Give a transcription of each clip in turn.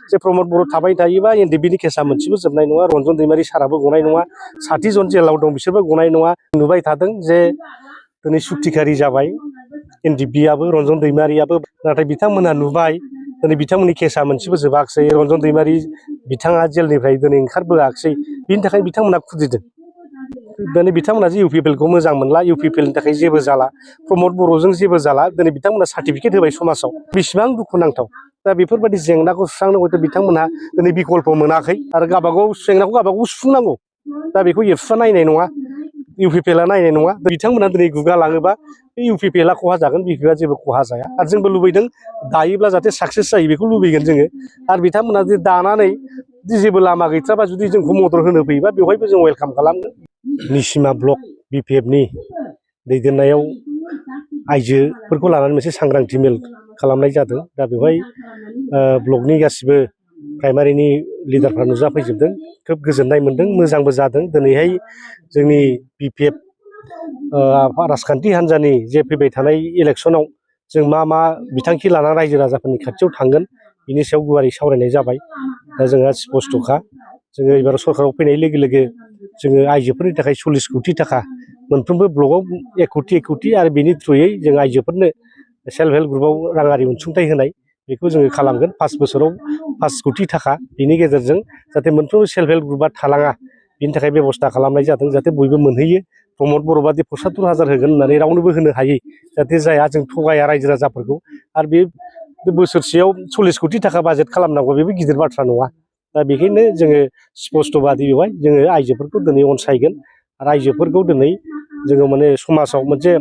जे प्रमद बर' थाबाय थायोबा एनडिबिनि केसा मोनसेबो जोबनाय नङा, रन्जन दैमारि साराबो गनाय नङा, 60 जन जेलाव दं बिसोरबो गनाय नङा। नुबाय थादों जे दिनै सुक्तिखारि जाबाय एनडिबिआबो, रन्जन दैमारियाबो, नाथाय बिथांमोनहा नुबाय दिनै बिथांमोननि केसा मोनसेबो जोबाखिसै, रन्जन दैमारि बिथाङा जेलनिफ्राय दिनै ओंखारबोआखिसै, बिनि थाखाय बिथांमोनहा खुद्रिदों। दिनै बिथांमोना जे इउपिपिएलखौ मोजां मोनला, इउपिपिएलनि थाखाय जेबो जाला, प्रमद बर'जों जेबो जाला, दिनै बिथांमोना सार्टिफिकेट होबाय समाजाव, बेसेबां दुखुनांथाव। दा बेफोरबायदि जेंनाखौ सुस्रांनो हयथ' बिथांमोनहा दिनै बिकल्प मोनाखै आरो गावबागाव जेंनाखौ गावबागाव सुफुंनांगौ। दा बेखौ एबसुआ नायनाय नङा, इउपिपिएलआ नायनाय नङा। बिथांमोनहा दिनै गुगालाङोबा बे इउपिपिएलआ खहा जागोन, बिपिएलआ जेबो खहा जाया। आरो जोंबो लुबैदों दायोब्ला जाहाथे साक्सेस जायो, बेखौ लुबैगोन जोङो। आरो बिथांमोना जुदि दानानै जेबो लामा गैथ्राबा जुदि जोंखौ मदद होनो फैयोबा बेवहायबो जों वेलकाम खालामगोन। निसिमा ब्लक बिपिएफनि दैदेननायाव आइजोफोरखौ लानानै मोनसे सांग्रांथि मेल खालामनाय जादों। दा बेवहाय ब्लकनि गासिबो प्राइमारिनि लिडारफ्रा नुजाफैजोबदों, खोब गोजोननाय मोन्दों, मोजांबो जादों। दिनैहाय जोंनि बिपिएफ राजखान्थि हान्जानि जे फैबाय थानाय इलेक्सनाव जों मा मा बिथांखि लानानै रायजो राजाफोरनि खाथियाव थांगोन बिनि सायाव गुवारै सावरायनाय जाबाय। दा जोंहा स्पष्टखा, जोङो एबार सरकाराव फैनाय लोगो लोगो जोङो आइजोफोरनि थाखाय 40 कोटि थाखा मोनफ्रोमबो ब्लकआव 1 कोटि आरो बेनि थ्रुयै जों आइजोफोरनो सेल्फ हेल्प ग्रुपआव राङारि अनसुंथाइ होनाय बेखौ जोङो खालामगोन। 5 बोसोराव 5 कोटि थाखा, बेनि गेजेरजों जाहाथे मोनफ्रोमबो सेल्फ हेल्प ग्रुपआ थालाङा बिनि थाखाय बेबस्था खालामनाय जादों, जाहाथे बयबो मोनहैयो। प्रमद बर' बादि 75,000 होगोन होननानै रावनोबो होनो हायै जाहाथे जाया, जों थगाया रायजो राजाफोरखौ। आरो बे बोसोरसेयाव 40 कोटि थाखा बाजेट खालामनांगौ, बेबो गिदिर बाथ्रा नङा। दा बेखायनो जोङो स्पष्टबादि बेवहाय जोङो आइजोफोरखौ दिनै अनसायगोन आरो आइजोफोरखौ दिनै जोङो माने समाजाव मोनसे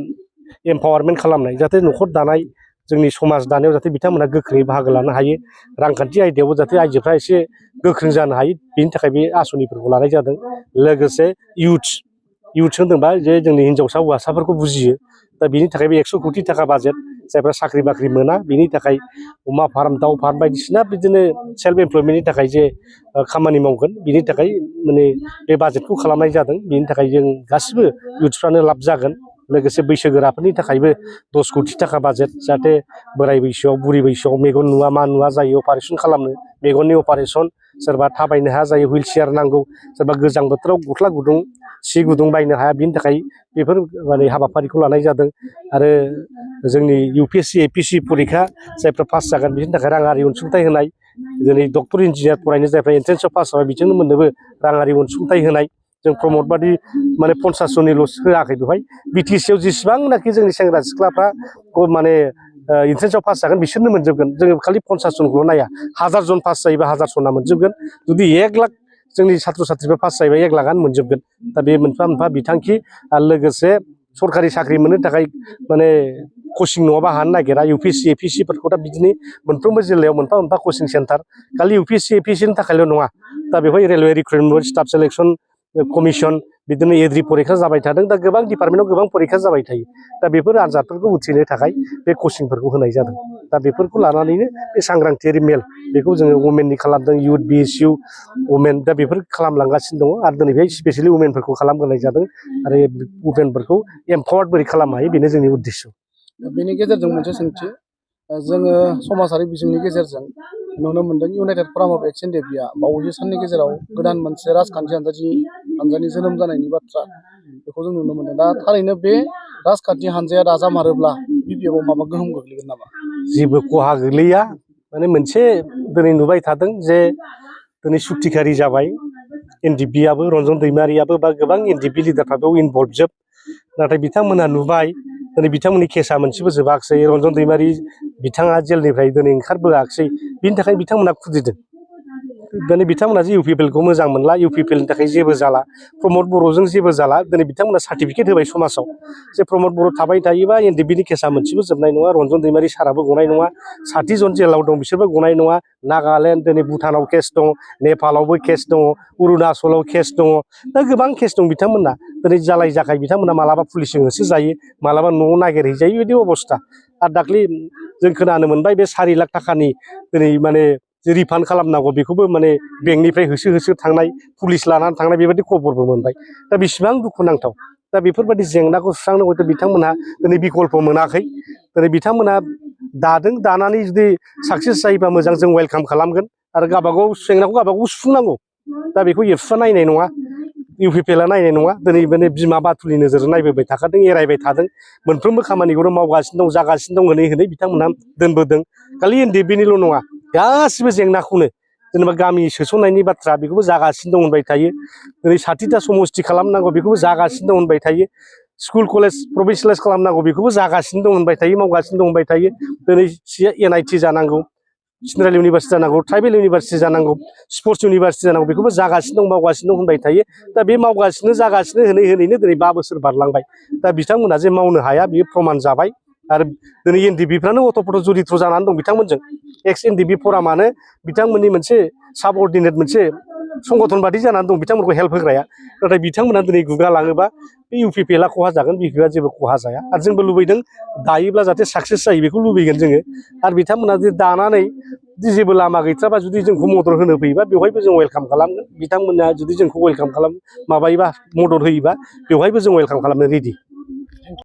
एम्पावारमेन्ट खालामनाय, जाहाथे न'खर दानाय, जोंनि समाज दानायाव जाहाथे बिथांमोना गोख्रोङै बाहागो लानो हायो, रांखान्थि आयदायावबो जाहाथे आइजोफ्रा एसे गोख्रों जानो हायो, बेनि थाखाय बे आसनिफोरखौ लानाय जादों। लोगोसे इउथ्स होनदोंबा जे जोंनि हिन्जावसा हौवासाफोरखौ बुजियो। दा बिनि थाखाय बे 100 कोटि थाखा बाजेट, जायफ्रा साख्रि बाख्रि मोना बिनि थाखाय अमा फार्म, दाउ फार्म बायदिसिना बिदिनो सेल्फ एमप्लयमेन्टनि थाखाय जे खामानि मावगोन बिनि थाखाय माने बे बाजेटखौ खालामनाय जादों। बिनि थाखाय जों गासिबो इउथ्सफ्रानो लाब जागोन। लोगोसे बैसोगोराफोरनि थाखायबो 10 कोटि थाखा बाजेट, जाहाथे बोराय बैसोआव बुरि बैसोआव मेगन नुवा मा नुवा जायो, अपारेसन खालामनो, मेगननि अपारेसन, सोरबा थाबायनो हाया जायो हुइल चेयार नांगौ, सोरबा गोजां बोथोराव गस्ला गुदुं सि गुदुं बायनो हाया, बिनि थाखाय बेफोर माने हाबाफारिखौ लानाय जादों। आरो जोंनि UPSC APC परिखा जायफ्रा पास जागोन बिनि थाखाय राङारि अनसुंथाइ होनाय, दिनै डक्टर इन्जिनियार फरायनो जायफ्रा एन्ट्रेन्सआव पास जाबाय बिथांमोननोबो राङारि अनसुंथाइ होनाय। जों प्रमद बादि माने 50 जननिल' होआखै, बेवहाय बिटिसिआव जेसेबांनाखि जोंनि सेंग्रा सिख्लाफ्रा माने एन्ट्रेन्सआव पास जागोन बिसोरनो मोनजोबगोन। जोङो खालि 50 जनखौल' नाया, 1000 जन पास जायोबा 1000 जना मोनजोबगोन। जुदि 1 लाख जोंनि साथ्र साथ्रिफ्रा पास जायोबा 1 लाखआनो मोनजोबगोन। दा बे मोनफा मोनफा बिथांखि। आरो लोगोसे सरकारि साख्रि मोननो थाखाय माने कचिं नङाबा हानो नागिरा, UPSC APCफोरखौ दा बिदिनो मोनफ्रोमबो जिल्लायाव मोनफा मोनफा कचिं सेन्टार, खालि UPSC APCनि थाखायल' नङा। दा बेवहाय railway recruitment, staff selection commission, बिदिनो एग्रि परिखा जाबाय थादों। दा गोबां डिपार्टमेन्टआव गोबां परिखा जाबाय थायो। दा बेफोर आनजादफोरखौ उथ्रिनो थाखाय बे कचिंफोरखौ होनाय जादों। दा बेफोरखौ लानानैनो बे सांग्रांथियारि मेल बेखौ जोङो वमेननि खालामदों, इउथ BSU वमेन, दा बेफोर खालामलांगासिनो दङ। आरो दिनै बेहाय स्पेसियेलि वमेनफोरखौ खालामग्रोनाय जादों आरो वमेनफोरखौ एम्पावार्ड बोरै खालामनो हायो बेनो जोंनि उद्देश्य। बेनि गेजेरजों मोनसे सोंथि, जोङो समाजारि बिजोंनि गेजेरजों नुनो मोन्दों इउनाइटेड फराम अफ एक्स एनडिएफबिआ बावैसो साननि गेजेराव गोदान मोनसे राजखान्थि हान्जानि जोनोम जानायनि बाथ्रा बेखौ जों नुनो मोन्दों। दा थारैनो बे राजखान्थि हान्जाया दाजामारोब्ला बिपिएफआव माबा गोहोम गोग्लैगोन नामा? जेबो खहा गोग्लैया। माने मोनसे दिनै नुबाय थादों जे दिनै सुक्तिखारि जाबाय एनडिएफबिआबो, रन्जन दैमारियाबो, बा गोबां एनडिएफबि लिडारफ्रा बेयाव इनभल्भ जोब। नाथाय बिथांमोनहा नुबाय दिनै बिथांमोननि केसा मोनसेबो जोबाखिसै, रन्जन दैमारि बिथाङा जेलनिफ्राय दिनै ओंखारबोआखिसै, बिनि थाखाय बिथांमोना खुद्रिदों। दिनै बिथांमोना जे इउपिपिएलखौ मोजां मोनला, इउपिपिएलनि थाखाय जेबो जाला, प्रमद बर'जों जेबो जाला, दिनै बिथांमोना सार्टिफिकेट होबाय समाजाव। जे प्रमद बर' थाबाय थायोबा एनडिएफबिनि केसा मोनसेबो जोबनाय नङा, रन्जन दैमारि साराबो गनाय नङा, 60 जन जेलाव दं बिसोरबो गनाय नङा। नागालेण्ड, दिनै भुटानाव केस दङ, नेपालावबो केस दङ, अरुणाचलाव केस दङ, दा गोबां केस दं बिथांमोना। दिनै जालाय जाखाय बिथांमोना मालाबा पुलिसजों होसो जायो, मालाबा न'आव नागिरहैजायो, बेबायदि अबस्था। आरो दाख्लै जों खोनानो मोनबाय बे 4 लाख थाखानि दिनै माने रिफान्ड खालामनांगौ, बेखौबो माने बेंकनिफ्राय होसो होसो थांनाय, पुलिस लानानै थांनाय, बेबायदि खबरबो मोनबाय। दा बेसेबां दुखुनांथाव। दा बेफोरबायदि जेंनाखौ सुस्रांनो हयथ' बिथांमोनहा दिनै बिकल्प मोनाखै। दिनै बिथांमोनहा दादों, दानानै जुदि साक्सेस जायोबा मोजां, जों वेलकाम खालामगोन। आरो गावबागाव जेंनाखौ गावबागाव सुफुंनांगौ दा बेखौ एबसुआ नायनाय नङा इउपिपिएलआ नायनाय नङा दिनै माने बिमा बाथुलनि नोजोरजों नायबोबाय थाखादों एरायबाय थादों मोनफ्रोमबो खामानिखौनो मावगासिनो दं जागासिनो दं होनै बिथांमोनहा दोनबोदों खालि एनडिएफबिनिल' नङा गासिबो जेंनाखौनो जेनेबा गामि सोसननायनि बाथ्रा बेखौबो जागासिनो दं होनबाय थायो दिनै 60टा समस्ति खालामनांगौ बेखौबो जागासिनो दं होनबाय थायो स्कुल कलेज प्रभिन्सियेलाइज खालामनांगौ बेखौबो जागासिनो दं होनबाय थायो मावगासिनो दं होनबाय थायो दिनै एनआइटि जानांगौ सेन्ट्रेल इउनिभारसिटि जानांगौ ट्राइबेल इउनिभारसिटि जानांगौ स्पर्ट्स इउनिभारसिटि जानांगौ बेखौबो जागासिनो दं मावगासिनो दं होनबाय थायो दा बे मावगासिनो जागासिनो होनैनो दिनै 5 बोसोर बारलांबाय दा बिथांमोना जे मावनो हाया बेयो प्रमान जाबाय आरो दिनै एनडिएफबिफ्रानो अट'पट' जरित्र जानानै दं बिथांमोनजों एक्स एनडिएफबि फरामानो बिथांमोननि मोनसे साबअर्डिनेट मोनसे संगठन बादि जानानै दं बिथांमोनखौ हेल्प होग्राया नाथाय बिथांमोना दिनै गुगा लाङोबा बे इउपिपिएलआ खहा जागोन बिपिएफआ जेबो खहा जाया आरो जोंबो लुबैदों दायोब्ला जाहाथे साक्सेस जायो बेखौ लुबैगोन जोङो आरो बिथांमोना जुदि दानानै जेबो लामा गैथ्राबा जुदि जोंखौ मदद होनो फैयोबा बेवहायबो जों वेलकाम खालामगोन बिथांमोना जुदि जोंखौ वेलकाम खालाम माबायोबा मदद होयोबा बेवहायबो जों वेलकाम खालामनो रेडि